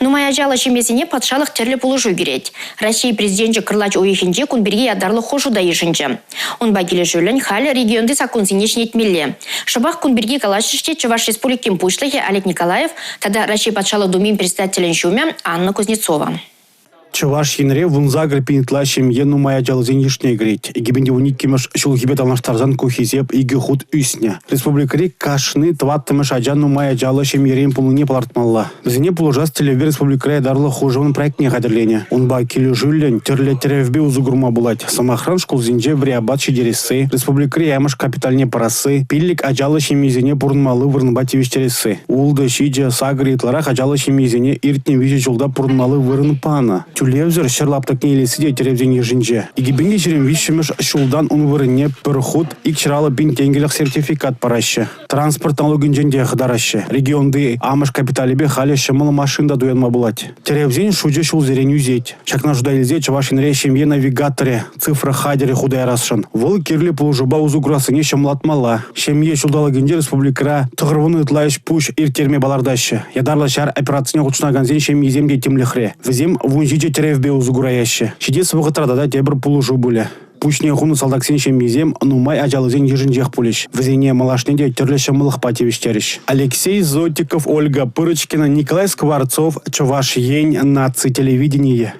Нумай ачаллӑ ҫемьесене патшалӑх тӗрлӗ пулӑшу кӳрет. Раҫҫей Президенчӗ кӑрлач уйӑхӗнче кун пирки ятарлӑ хушу та йышӑнчӗ. Унпа килӗшӳллӗн халӗ регионти саккунсене ҫӗнетмелле. Шӑпах кун пирки калаҫрӗҫ те Чӑваш Республикин Пуҫлӑхӗ Олег Николаев тата Раҫҫей Патшалӑх Думин председателӗн ҫумӗ Анна Кузнецова. Чӑваш Енре 18 пин ытла ҫемье нумай ачаллисен йышне кӗрет. 2012-мӗш ҫулхипе танлаштарсан ку хисеп икӗ хут ӳснӗ. Республикӑри кашни тӑваттӑмӗш ача нумай ачаллӑ ҫемьерен пулнине палӑртмалла. Вӗсене пулӑшас тӗллевпе республикӑра ятарлӑ хушӑвӑн проектне хатӗрленӗ. Унпа килӗшӳллӗн тӗрлӗ тӗревпе усӑ курма пулать. Сӑмахран, шкулсенче вӗри апат ҫитересси, республикӑри амӑш капиталне парасси, пиллӗк ачаллӑ ҫемьесене пурӑнмалли вырӑнпа тивӗҫтересси. Ултӑ, ҫичӗ, сакӑр ытларах ачаллӑ ҫемьесене иртнӗ виҫӗ ҫулта пурӑнмалли вырӑн панӑ. Тӳлевсӗр ҫӗр лаптӑкне илесси те тӗревсен йышӗнче. 2023-мӗш ҫултан ун вырӑнне пӗр хут 250 пин тенкӗлӗх сертификат параҫҫӗ. Транспорт налукӗнчен те хӑтараҫҫӗ. Регионти амӑш капиталӗпе халӗ ҫӑмӑл машина та туянма пулать. Тӗревсен шучӗ ҫулсерен ӳсет. Ҫакна шута илсе Чӑваш Енре ҫемье навигаторӗ цифра хатӗрӗ хута ярасшӑн. Вӑл кирлӗ пулӑшупа усӑ курассине ҫӑмӑллатмалла. Ҫемье ҫулталӑкӗнче республикӑра 90 ытла ӗҫ-пуҫ ирттерме палӑртаҫҫӗ. Ятарлӑ ҫар операцине хутшӑнакансен ҫемйисем те тимлӗхре. Вӗсем 17 тӗревпе усӑ кураяҫҫӗ. Ҫитес вӑхӑтра тата тепӗр пулӑшу пулӗ. Пуҫне хунӑ салтаксен ҫемйисем нумай ачаллисен йышӗнчех пулӗҫ. Вӗсене малашне те тӗрлӗ ҫӑмӑллӑхпа тивӗҫтерӗҫ. Алексей Зотиков, Ольга Пырочкина, Николай Скворцов, Чӑваш Ен, наци телевиденийӗ.